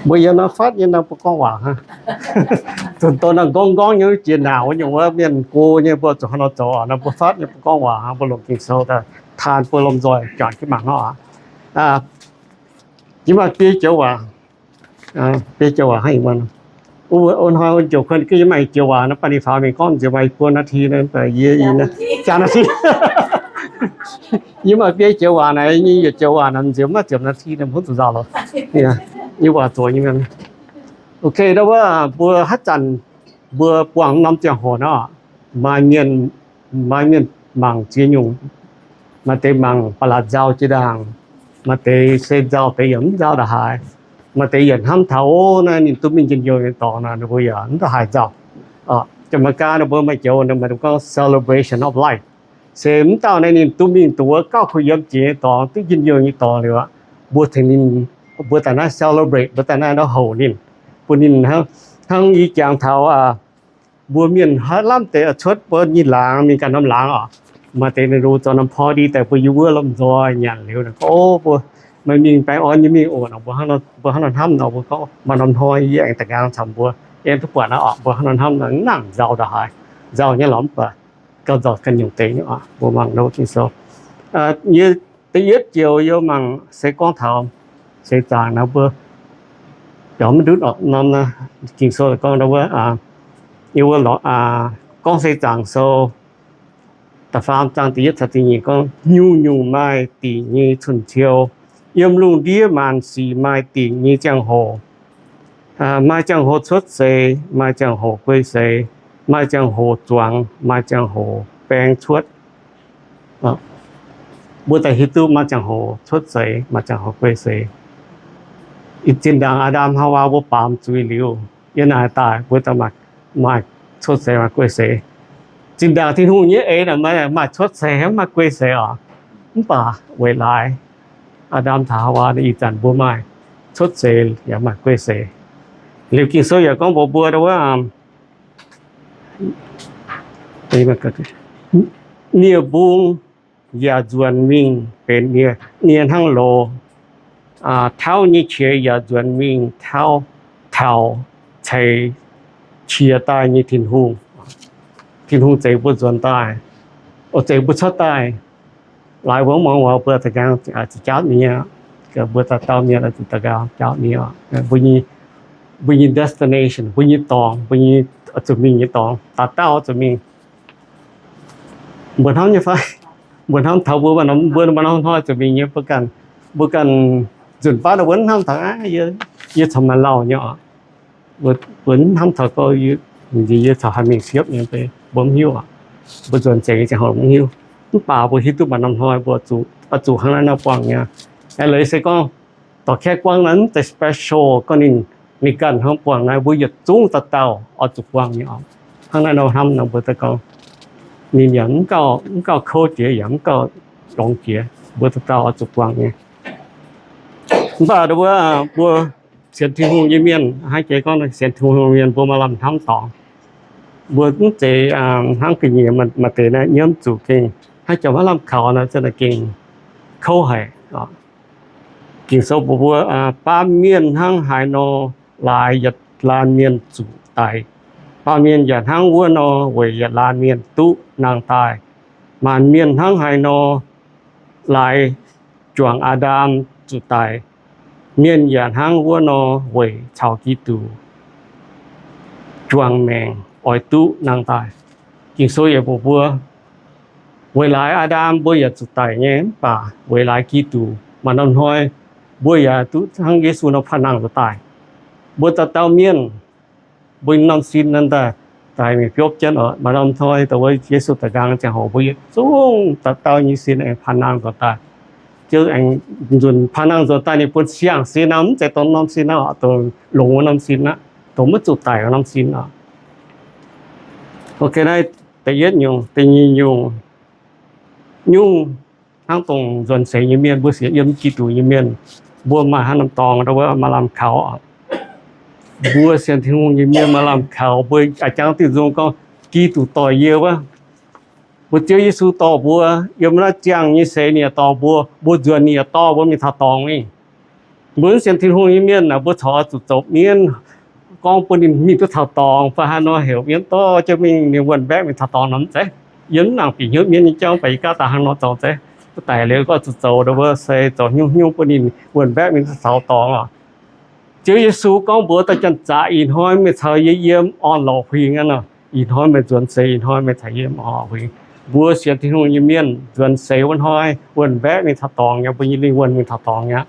Mbuo yiem naaiv fatv nyei nor mbuo gorngv waac hnangv. Zunh doz naaiv gorngv gorngv nyei jiex naaic wuov nyungc wuov mienh go nyei mbuo zuqc hnangv nor zoux oc. Naaiv mbuo fatv nyei mbuo gorngv waac hnangv, mbuo longc Ging-Sou daaih taan mbuo lomh nzoih juangc jienv mangc hnangv oc. Yie maaih biei joux waac, biei joux waac hnangv ih muonz. Wuov hnoi wuov joux kuon ga'yie maaih joux waac naaiv, baac ninh faaux mingh gorngv nziex maaih buo นาที naaiv, yie i naaiv สามนาที. Yie maaih biei joux waac naaiv, yie yietc joux waac naaiv nziex maiv ziepc นาที naaiv mbuo zuqc nzauh loh. Yie waac zoux nyei mienh. Ok, ndau wuov mbuo haaix zanc mbuo buangh norm ziangh hoc nor, maaih mienh, maaih mienh mangc ziex nyungc. Maaih deix mangc ba'laqc nzauh jiex ndaangc, maaih deix se nzauh deix yaac mv nzauh ndongc haaix, maaih deix yaac hnamv taux, o, naaiv ninh duqv mingh njien-youh nyei dorngx nor, ninh mbuo yaac mv ndongc haaix nzauh. Jaa-Mei-Gaa ninh mbuo maaih joux maaih gorngv celebration of life. Se mv dauh naaiv ninh duqv mingh duqv wuov gauh kuh yiem jiex nyei dorngx, duqv njien-youh nyei dorngx liuz aqv, mbuo tengx ninh, mbuo daaih naaiv celebrate, mbuo daaih naaiv nor houc ninh, bun ninh hnangv, hnangv yie jangx taux mbuo mienh haaix lamh deix cuotv mbuo nyei laangz mingh ganh norm laangz oc. Maaih deix ninh lu zoux norm party daaih mbuo yiem wuov lomh nzoih nyanc liuz, o, mbuo maaih mingh baengh orn nyei mingh oc. Mbuo hnangv nor hnamv nor, mbuo gorngv maaih norm hnoi yie aengx da'nqaang camv mbuo, aengx duqv buatc aqv oc. Mbuo hnangv nor hnamv nor mv nangc nzauh ndongc haaix, nzauh nyei lorz mv baac gauh nzauh ganh nyungc deix nyei oc. Mbuo mangc nor Ging-Sou, yie da'yietv joux yie mangc se gorngv taux seix zaangc naaiv mbuo biaux maiv ndutv oc. Norm naaiv Ging-Sou gorngv wuov, yie wuov lorz gorngv seix zaangc sou da'faam zaang da'yietv caux da'nyeic gorngv, nyungc-nyungc maaih dingc nyei cun-ciou. Yiem lungh ndiev maanc sic maaih dingc nyei ziangh hoc. Maaih ziangh hoc cuotv seix, maaih ziangh hoc guei seix, maaih ziangh hoc zuangx, maaih ziangh hoc baeng cuotv. Mbuo daaih hiuv duqv maaih ziangh hoc cuotv seix, maaih ziangh hoc guei seix. Zinh ndaangc Aa^ndam Haawaa mbuo baamz zuiz liuz, yiem naaic daaih mbuo daaih maaih cuotv seix maaih guei seix. Zinh ndaangc Tin-Hungh nyei eix maaih cuotv seix mv maaih guei seix oc. Mv baac weic laaix Aa^ndam caux Haawaa ih zanc mbuo maaih cuotv seix yaac maaih guei seix. Liuz Ging-Sou yaac gorngv mbuox mbuo wuov, nie-mbung yaac nzuonx mingh benx nie, nie hnangv loz. Tauv nyei qiex yaac nzuonx mingh tauv, taux ceix qiex daaih nyei Tin-Hungh. Tin-Hungh zeix mbuo nzuonx daaih, zeix mbuo cuotv daaih. Laaix mbuo mv muangx waac mbuo da'nqaang ziqc jaauv nie. Mbuo dauh dauh mienh zuqc da'nqaang jaauv nie. Mbuo nyei destination, mbuo nyei dorngx, mbuo nyei zuqc mingh nyei dorngx, dauh dauh zuqc mingh. Mbuo hnamv nyei fai? Mbuo hnamv taux mbuo, mbuo maaih norm hnoi zuqc mingh nyei, mbuo ganh, mbuo ganh nzunc baav mbuo mv hnamv taux, yie corc maaih lauh nyei oc. Mbuo mv hnamv taux gorngv yie corc haih mingh siepv nyei, mbuo mv hiuv oc. Mbuo nzuonx zeix nyei ziangh hoc mv hiuv. Mv baac mbuo hiuv duqv maaih norm hnoi mbuo oix zuqc hnangv naaiv nor buangh nyei. Aa, leiz se gorngv dorh kaeqv guangv naaiv mv zeiz special gorngv ninh, ninh ganh hnangv buangh naaiv, mbuo yietc zungv dauh dauh oix zuqc buangh nyei oc. Hnangv naaiv nor hnamv nor mbuo daaih gorngv ninh yaac mv gauh, mv gauh kouv jiex yaac mv gauh longx jiex, mbuo dauh dauh oix zuqc buangh nyei. Mv baac wuov mbuo sienx Tin-Hungh nyei mienh, hnangv jiex gorngv sienx Tin-Hungh mienh mbuo maaih lamh hnamv dorngx. Mbuo mv zeiz hnangv ga'nyiec maaih deix naaiv nyiemv zuqc gengh hnangv jauv maiv lamh kaux nor, za'gengh kouv haic. Ging-Sou mbuox mbuo, baamh mienh hnangv haaix nor laaix yietc laanh mienh zuqc daic, baamh mienh yaac hnangv wuov nor weic yietc laanh mienh duqv nangh daaih. Maanc mienh hnangv haaix nor laaix juangc Aa^ndam zuqc daic, mienh yaac hnangv wuov nor weic caux Giduc juangc maengc oix duqv nangh daaih. Ging-Sou yaac mbuox mbuo, weic laaix Aa^ndam mbuo yaac zuqc daic nyei, mv baac weic laaix Giduc maaih norm hnoi mbuo yaac duqv hnangv Yesu nor panh nangh nzuonx daaih. Mbuo dauh dauh mienh, mbuo norm sin naaiv daaih, daaih mingh biopv jienv oc. Maaih norm hnoi dongh wuov Yesu daaih nqaang ziangh hoc mbuo yietc zungv dauh dauh nyei sin aengx panh nangh nzuonx daaih. Ziouc aengx nzunc panh nangh nzuonx daaih ninh bun siang-sin aqv, mv zeiz dongh norm sin aqv, dongh longx wuov norm sin aqv, dongh maiv zuqc daic wuov norm sin aqv. Ok, naaiv da'yietv nyungc. Da'nyeic nyungc, nyungc hnangv dongh nzuonx seix nyei mienh, mbuo sienx yiem Giduc nyei mienh, mbuo maaih haaix norm dorngx wuov maaih lamh kaux. Mbuo sienx Tin-Hungh nyei mienh maaih lamh kaux, mbuo a'jang diuh nzung gorngv, Giduc doic yie wuov, Mbuo Ziouv Yesu dorh mbuo, yiem naaiv ziangh nyei seix ninh yaac dorh mbuo, mbuo nzuonx ninh yaac dorh mbuo mingh taux dorngx mingh. Mbuo mv sienx Tin-Hungh nyei mienh naaic, mbuo corc oix zuqc zoux mienv, gorngv bun ninh mingh duqv taux dorngx fai haaix nor, heuc mienv dorh jienv mingh, ninh wuonh mbaeqv mingh taux dorngx nor mv zeiz. Yie mv nangc bieqc hnyouv mienv nyei jauv, mv baac yie gaatv daaih hnangv nor zoux zeiz. Mv daic liuz gorngv zuqc zoux nduov mbuo se zoux hnyouv hnyouv bun ninh wuonh mbaeqv mingh duqv taux dorngx oc. Ziouv Yesu gorngv mbuox dauh janx-zaqc, ih hnoi meih caux yie yiem orn-lorqc huingx aqv nor. Ih hnoi meih nzuonx seix, ih hnoi meih caux yie yiem orn-lorqc huingx. Mbuo sienx Tin-Hungh nyei mienh nzuonx seix wuov hnoi wuonh mbaeqv mingh taux dorngx nyei, mbuo nyei lingh wuonh mingh taux dorngx nyei.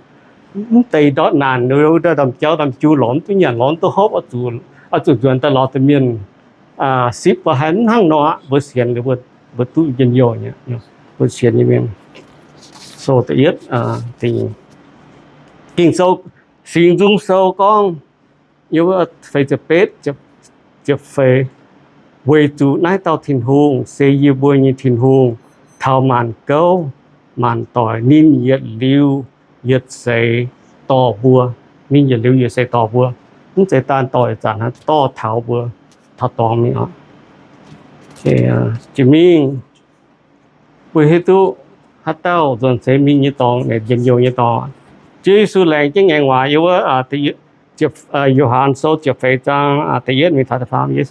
Mv deix ndortv naanc, ndortv ndaamv-jauv ndaamv-jui lorz mv duqv nyanc, lorz mv duqv hopv, oix zuqc nzuonx daaih lorz deix mienh sipv mbuo haaix hnangv nor aqv. Mbuo sienx liuz mbuo duqv njien-youh nyei, mbuo sienx nyei mienh. Sou da'yietv, Ging-Sou, Singx Nzung Sou gorngv, feix ziepc betv, ziepc feix, Weic zuqc naaiv dauh Tin-Hungh se yie mbuo nyei Tin-Hungh taux maanc gouv maanc doic. Ninh yietc liuz yietc seix dorh mbuo. Ninh yietc liuz yietc seix dorh mbuo. Mv zeiz daan dorh ih zanc hnangv, dorh taux mbuo taux dorngx mingh oc. Jiex mingh mbuo hiuv duqv haaix dauh nzuonx seix mingh nyei dorngx, njien-youh nyei dorngx. Ziouv Yesu laengz jienv ngaengc waac yiem wuov Yo^han Sou ziepc feix zaang da'yietv mingh taux da'faam yiemc.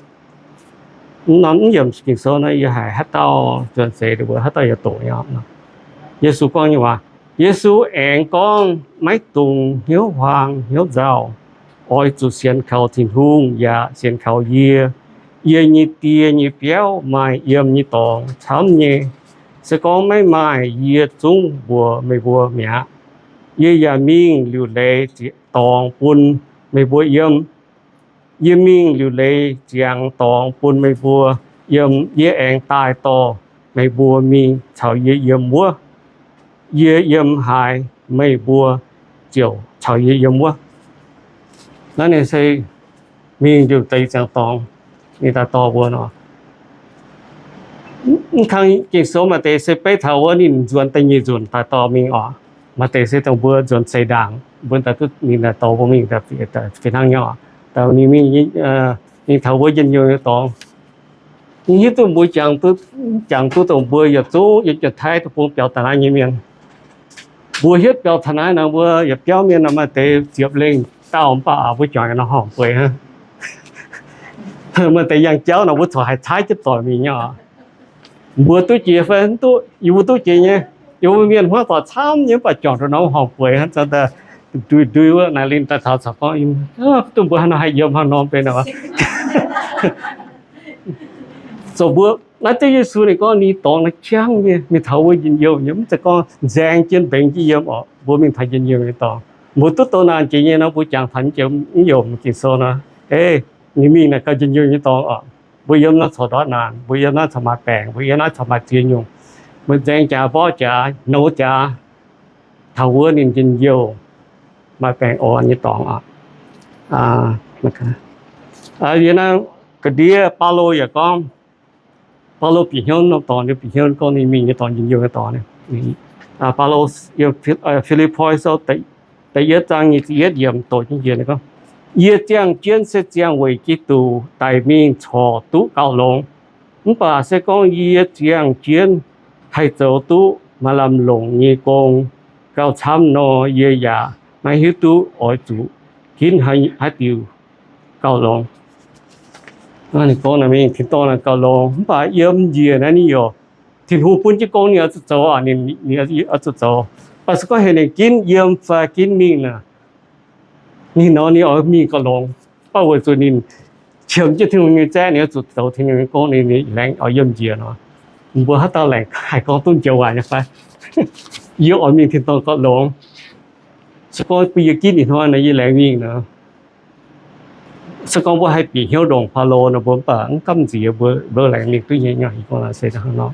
Norm yiemc Ging-Sou naaiv yie haiz haaix dauh nzuonx seix mbuo haaix dauh yaac doqc nyei. Yesu gorngv nyei waac, Yesu aengx gorngv, Maiv dungx hnyouv huaang hnyouv nzauh. Oix zuqc sienx kaux Tin-Hungh yaac sienx kaux yie. Yie nyei Die nyei biauv maaih yiem nyei dorngx camv nyei. Se gorngv maiv maaih, yie zungv mbuox meih mbuo mi'aqv. Yie yaac mingh liuc leiz dorngx bun meih mbuo yiem. Yie mingh liuc leiz ziangx dorngx bun meih mbuo yiem. Yie aengx daaih dorh meih mbuo mingh caux yie yiem wuov. Yie yiem haaix, meih mbuo ziouc caux yie yiem wuov. Naaiv ninh se mingh liuc leiz ziangx dorngx, ninh daaih dorh mbuo nor. Mv kang Ging-Sou maaih deix se beiv taux wuov ninh nzuonx da'nyeic nzunc daaih dorh mingh oc. Maaih deix se dongh mbuo nzuonx seix ndaangc, mbuo daaih duqv ninh daaih dorh mbuo mingh fih hnangv nyei oc. Daaih ninh mingh, mingh taux wuov njien-youh nyei dorngx. Yie hiuv duqv mbuo jangx duqv dongh mbuo yietc zungv yiem Janx-Taiv deic-bung biaux taux naaiv nyei mienh. Mbuo hietv biaux taux naaiv nor, mbuo yietc biauv mienh nor maaih deix ziepc lengh dauh mv baac mbuo juangc nor horngc bueix hnangv. Maaih deix yangh jauv nor mbuo corc haiz caaiv jienv doic mingh nyei oc. Mbuo duqv jiex fai mv duqv, yie mbuo duqv jiex nyei. Yie mbuo mienh hmuangv doic camv nyei mv baac juangc nor horngc bueix hnangv, ndui ndui wuov naaic linh daaih taux caux gorngv, duqv mbuo haaix nor haih yiem hnangv nor benx nor. Zoux mbuo naaiv deix Yesu ninh gorngv ninh dorngx naaiv jangv nyei, mingh taux wuov njien-youh nyei, mv zeiz gorngv nzaeng jienv mbengx jienv yiem oc. Mbuo mingh taux njien-youh nyei dorngx. Mbuo duqv douz naanc jiex nyei nor, mbuo jangx taux mv jiex mv youh mv Ging-Sou nor, ei, ninh mingh naaic gauh njien-youh nyei dorngx oc. Mbuo yiem naaiv corc ndortv naanc, mbuo yiem naaiv corc maaih baengc, mbuo yiem naaiv corc maaih ziex nyungc. Mbuo nzaeng jaax, mborqv jaax, nouz jaax, taux wuov ninh njien-youh, maaih baengc orn nyei dorngx oc. Yie naaiv ga'ndiev Baulo yaac gorngv, Baulo bieqc hnyouv norm dorngx, bieqc hnyouv gorngv ninh mingh nyei dorngx, njien-youh nyei dorngx. Baulo, Fi^lipv^poi Sou da'yietv zaang nyic ziepc yietv yiemc doqc jienv njiec gorngv, Yie ziangh jienv se ziangh weic Giduc daic mingh corc duqv gauh longx. Mv baac se gorngv yie ziangh jienv haih zoux duqv maaih lamh longc nyei gong gauh camv nor, yie yaac maiv hiuv duqv oix zuqc ginv haaix diuc gauh longx. Ninh gorngv mingh tin-dorngh gauh longx, mv baac yiem njiec naaiv ninh youc, Tin-Hungh bun jienv gong ninh oix zuqc zoux, ninh oix zuqc zoux. Mv baac se gorngv heuc ninh ginv yiem fai ginv mingh naaic, ninh nor ninh oix mingh gauh longx. Mv baac weic zuqc ninh qiemx jienv Tin-Hungh nyei zaeqv, ninh oix zuqc zoux Tin-Hungh nyei gong, ninh laengz oix yiem njiec nor. Mbuo haaix dauh laengz haih gorngv duqv joux waac nyei fai? Yie oix mingh tin-dorngh gauh longx. Se gorngv bun yie ginv ih hnoi nor, yie laengz mingh nor. Se gorngv mbuo haih bieqc hnyouv ndongc Baulo nor, mbuo mv baac mv gamh nziex, mbuo laengz mingh duqv nyei nyei. Ih gorngv se hnangv nor,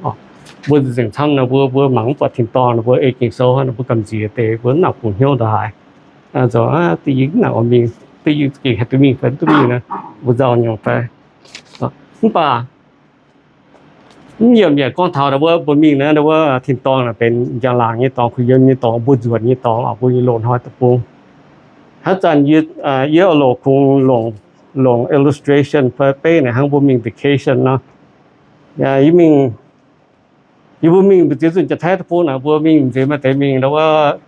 mbuo nzengc camv nor, mbuo, mbuo mangc mv buatc tin-dorngh nor, mbuo ei Ging-Sou nor, mbuo gamh nziex deix, mbuo mv nangc bungx hnyouv ndongc haaix. Zoux, duqv yie mv nangc oix mingh, duqv yie gengh haih duqv mingh fai mv duqv mingh nor, mbuo nzauh nyungc fai. Mv baac mv yiemc yaac gorngv taux wuov mbuo mingh naaiv, wuov tin-dorngh naaic benx njang-laangc nyei dorngx, kuh yiem nyei dorngx, mbuo nzuonx nyei dorngx, mbuo nyei loz-hnoi deic-bung. Haaix zanc yie, yie oix loc kungx longc, longc illustration fai beiv naaic hnangv mbuo mingh vacation nor. Yie mingh Yie mbuo mingh mbu'ziex nzunc Janx-Taiv deic-bung naaic, mbuo mingh mbu'ziex maaih deix mingh ndau wuov,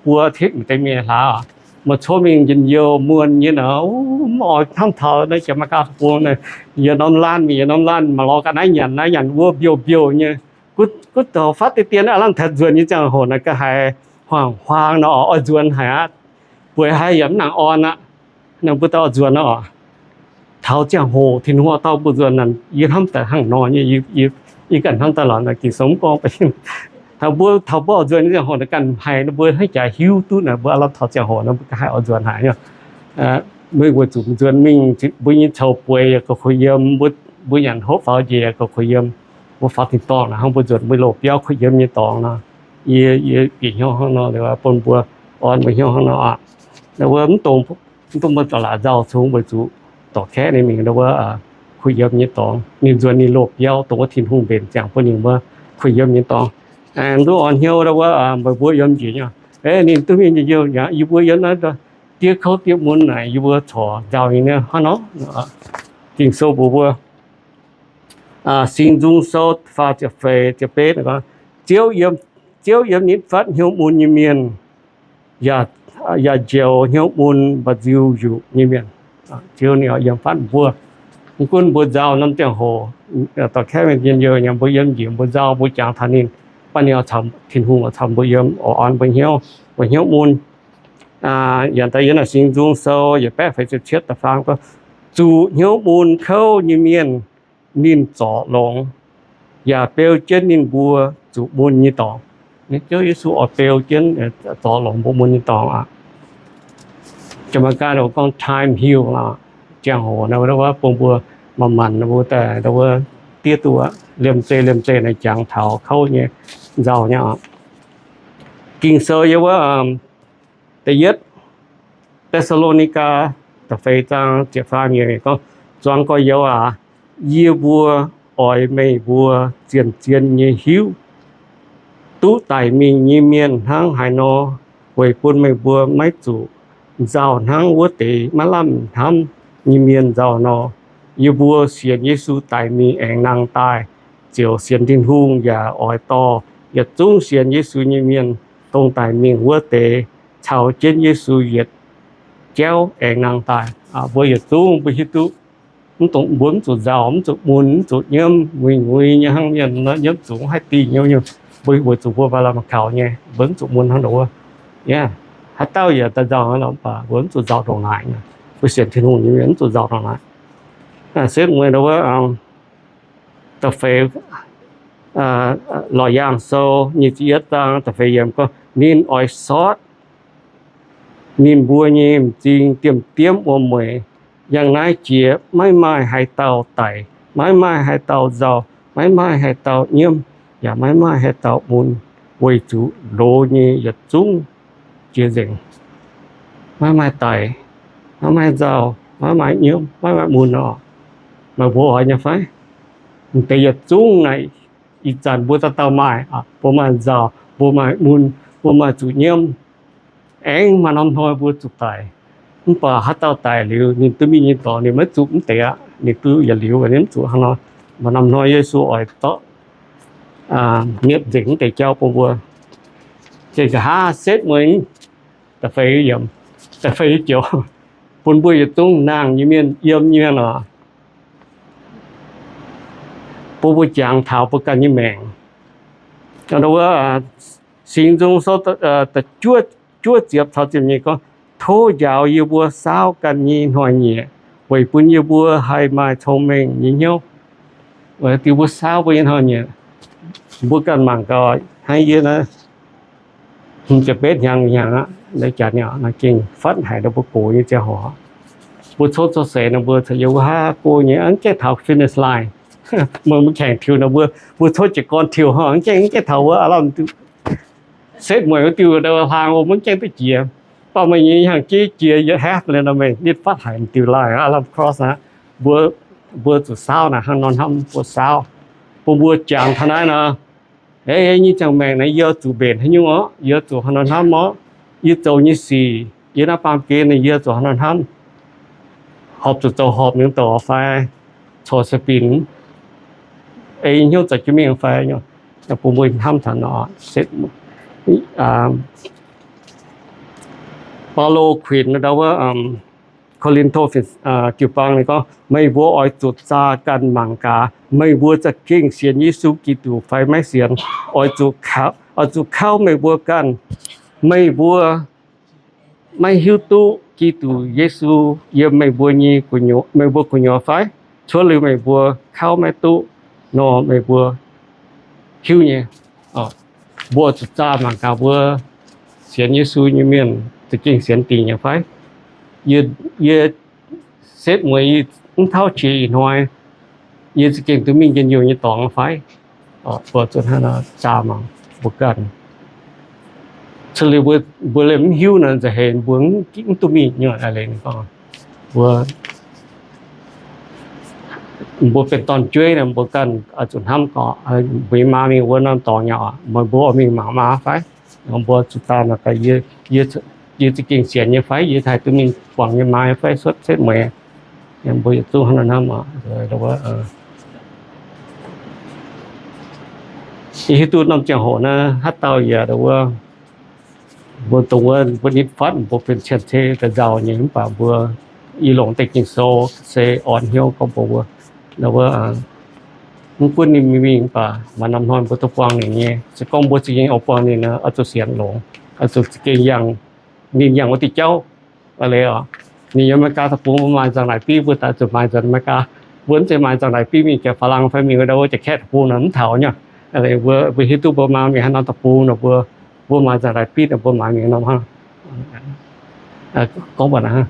buo titv maaih deix mingh hlaax, maaih cuotv mingh njien-youh muonh nyei naaic, mv oix hnamv taux naaiv Janx-Meigaa deic-bung naaic, yietc norm laanh mingh yietc norm laanh, mangc lorz ga'naaiv nyanc, naaiv nyanc wuov mbiouh mbiouh nyei. Gunv, gunv douc fatv deix dien aav lamh taux nzuonx nyei ziangh hoc naaic, ga'haiz hmuangx-hmuangx nor oix nzuonx haic aqv. Bueix haic yaac mv nangc orn aqv. Nangc mbuo daaih oix nzuonx nor, taux ziangh hoc Tin-Hungh dorh mbuo nzuonx naaic, yie hnamv daaih hnangv nor nyei, yie ganh hnamv daaih lorqc naaic, Ging-Sou mv gorngv. Taux mbuo, taux mbuo oix nzuonx nyei ziangh hoc naaic ganh haiz ninh mbuo hnangv jaax hiuv duqv naaic, mbuo aav lamh taux ziangh hoc naaic mbuo ga'haiz oix nzuonx haic nyei. Mbuo weic zuqc nzuonx mingh, mbuo nyei coux bueix yaac goux kuh yiem, mbuo nyanc hopv faaux njiec yaac goux kuh yiem. Mbuo faaux tin-dorngh naaic hnangv mbuo nzuonx mbuo loz-biauv kuh yiem nyei dorngx nor, yie, yie bieqc hnyouv hnangv nor, bun mbuo orn mbuo hnyouv hnangv nor aqv. Wuov mv dungx, mv dungx mbuo daaih laaix nzauh cungx weic zuqc dorh kaeqv ninh mingh ndau wuov kuh yiem nyei dorngx, ninh nzuonx ninh loz-biauv dongh wuov Tin-Hungh mbenc ziangx bun ninh wuov kuh yiem nyei dorngx. Aengx duqv orn hnyouv ndau wuov meih mbuo yiem njiec nyei, ninh duqv mingh njien-youh aqv. Yie mbuo yiem naaiv diev kouv diev mun naaic, yie mbuo corc nzauh nyei hnangv nor. Ging-Sou mbuox mbuo, Singx Nzung Sou faah ziepc feix ziepc betv gorngv, Ziouv yiem nitv fatv hnyouv mun nyei mienh, yaac njoux hnyouv mun mba'nziu yuqc nyei mienh. Ziouv ninh oix yiem fatv mbuo. Mv gunv mbuo nzauh norm ziangh hoc, dorh kaeqv mingh njien-youh nyei, mbuo yiem njiec mbuo nzauh, mbuo jangx taux ninh, baac ninh oix caux, Tin-Hungh oix caux mbuo yiem, oix orn mbuo hnyouv, mbuo hnyouv mun. Yaac daaih yiem naaic Singx Nzung Sou yietc baeqv feix ziepc cietv da'faam gorngv, Zuqc hnyouv mun kouv nyei mienh ninh zorc longx, yaac beu jienv ninh mbuo zuqc mun nyei dorngx. Ziouv Yesu oix beu jienv, zorc longx mbuo mun nyei dorngx aqv. Janx-Meigaa gorngv time heal, ziangh hoc naaiv bun mbuo manc-manc wuov deix wuov diev duqv aqv. Liemh zeih liemh zeih naaiv jangx taux kouv nyei, nzauh nyei aqv. Ging-Sou yiem wuov da'yietv Te^saa^lo^ni^gaa da'feix zaang ziepc faam yiemc gorngv, Zuangx gorx-youz aac, yie mbuo oix meih mbuo zien-zien nyei hiuv duqv daic mingh nyei mienh hnangv haaix nor, weic bun meih mbuo maiv zuqc nzauh hnangv wuov deix maiv lamh hnamv nyei mienh nzauh nor. Yie mbuo sienx Yesu daic mingh aengx nangh daaih, ziouc sienx Tin-Hungh yaac oix dorh yietc zungv sienx Yesu nyei mienh, dongh daic mingh wuov deix, caux jienv Yesu yietc jauv aengx nangh daaih. Mbuo yietc zungv mbuo hiuv duqv, mv dungx, mbuo mv zuqc nzauh, mv zuqc mun, mv zuqc nyiemv, muic-muic nyei hnangv mienh nor, nyiemv zuqc mv haih dingh nyei. Mbuo weic zuqc mbuo maaih lamh kaux nyei, mbuo mv zuqc mun hnangv nor wuov. Yaac haaix dauh yaac daaih nzauh hnangv nor, mv baac mbuo mv zuqc nzauh ndongc naaic. Mbuo sienx Tin-Hungh nyei mienh mv zuqc nzauh ndongc naaic. Setv mueiz ndau wuov da'feix, Lorqc Yaangh Sou nyic ziepc yietv zaang da'feix yiemc gorngv, Ninh oix sortv ninh mbuo nyei m'zing diemv-diemv wuom-mueic. Yangh naaiv jiex maiv maaih haaix dauh daic, maiv maaih haaix dauh nzauh, maiv maaih haaix dauh nyiemv, yaac maiv maaih haaix dauh mun, weic zuqc loz nyei yietc zungv jiex nzengc. Maiv maaih daic, maiv maaih nzauh, maiv maaih nyiemv, maiv maaih mun orqc. Meih mbuo oix nyei fai? M'deix yietc zungv naaic, ih zanc mbuo dauh dauh maaih, mbuo maaih nzauh, mbuo maaih mun, mbuo maaih zuqc nyiemv. Aengx maaih norm hnoi mbuo zuqc daic. Mv baac haaix dauh daic liuz, ninh duqv mingh nyei dorngx, ninh maiv zuqc mv deix aqv. Ninh duqv yietc liuz, ninh mv zuqc hnangv nor. Maaih norm hnoi Yesu oix zorqv mietv nzengc mv deix jauv bun mbuo. Nqa'haav setv mueiz da'feix yiemc, da'feix joux, bun mbuo yietc zungv nangh nyei mienh, yiem nyei mienh oc, bun mbuo jangx taux mbuo ganh nyei maengc. Wuov, Singx Nzung Sou juov ziepc caux ziepc nyeic gorngv, Tov njaaux yie mbuo saauv ganh nyei hnoi-nyieqc, weic bun yie mbuo haih maaih cong-mengh nyei hnyouv. Weic diuh mbuo saauv mbuo nyei hnoi-nyieqc, mbuo ganh mangc gaax, hnangv yie naaiv hmz ziepc betv hnyangx hnyangx aqv, naaiv jaax nyei naaiv gengh fatv haic nor mbuo gox nyei ziangh hoc. Mbuo coqv coqv seix nor mbuo caux yie mbuo haav go nyei, mv gaengh taux finish line. Meih mbuo kaengx tiux nor mbuo, mbuo coqv jiez gorn tiux hnangv, mv gaengh, mv gaengh taux wuov aav lamh duqv setv mueic wuov diuh hlang o, mv gaengh duqv jiex. Baac meih nyei hnyangx-jeiv jiex yietc half nor meih nitv fatv haic diuh line aav lamh cross aqv. Mbuo, mbuo zuqc saauv naaic hnangv nor hnamv mbuo saauv. Bun mbuo jangx taux naaiv nor, ei, nyei ziangh maengc naaiv yie zuqc mbenc haaix nyungc orqc, yie zuqc hnangv nor hnamv orqc, yie zoux nyei sic, yie naaiv baamh gen naaiv yie zuqc hnangv nor hnamv. Horpc zuqc zoux horpc nyei douc fai corc se binc, ei hnyouv za'gengh mingh fai nyungc. Bun mbuo hnamv taux nor, Baulo kuinx ndau wuov Ko^lin^to jiu-baang ninh gorngv, meih mbuo oix zuqc zaah ganh mangc gaax meih mbuo za'gengh sienx Yesu Giduc fai maiv sienx. Oix zuqc, oix zuqc kauv meih mbuo ganh. Meih mbuo maiv hiuv duqv Giduc Yesu yiem meih mbuo nyei, meih mbuo gu'nyuoz fai? Cuotv liuz meih mbuo kauv maiv duqv nor, meih mbuo hiuv nyei. Mbuo zuqc zaah mangc gaax mbuo sienx Yesu nyei mienh za'gengh sienx dingc nyei fai? Yie, yie setv mueiz yie mv tauv jiex ih hnoi, yie za'gengh duqv mingh njien-youh nyei dorngx fai? Mbuo zuqc hnangv nor zaah mangc mbuo ganh. Cuotv liuz mbuo liemh mv hiuv nor, nza'heix mbuo mv duqv mingh nyei. Mbuo, mbuo benx dorn-jueiv nor, mbuo ganh oix zuqc hnamv gorngv mbuo nyei maa mingh wuov norm dorngx nyei oc, meih mbuo oix mingh mangc maa fai? Mbuo zuqc zaah mangc gaax, yie za'gengh sienx nyei fai? Yie haih duqv mingh buangh yie maa nyei fai? Cuotv setv mueiz mbuo yietc zungv hnangv nor hnamv oc. Yie hiuv duqv norm ziangh hoc naaiv haaix dauh yaac wuov, mbuo dongh wuov mbuo nitv fatv mbuo benx cien-ceqv daaih nzauh nyei, mv baac mbuo, yie longc deix Ging-Sou se orn hnyouv gorngv mbuox mbuo, wuov, mv gunv ninh mingh mv baac maaih norm hnoi mbuo duqv buangh ninh nyei. Se gorngv mbuo za'gengh oix buangh ninh nor, oix zuqc sienx longx, oix zuqc za'gengh yangh, ninh yangh wuov diuh jauv. Aa leiz oc, ninh yiem America deic-bung, mbuo maaih nzangc-naaic biv, mbuo daaih zuqc maaih nzangc-naaic, America, mbuo mv zeiz maaih nzangc-naaic biv mingh jiex Faa^lang fai mingh wuov dauh wuov jiex kaeqv deic-bung nor, mv taux nyei. Aa leiz mbuo, mbuo hiuv duqv mbuo maa mingh haaix norm deic-bung nor, mbuo, mbuo maaih nzangc-naaic biv nor, mbuo maaiz mingh norm hnangv. Gorngv mbuo hnangv.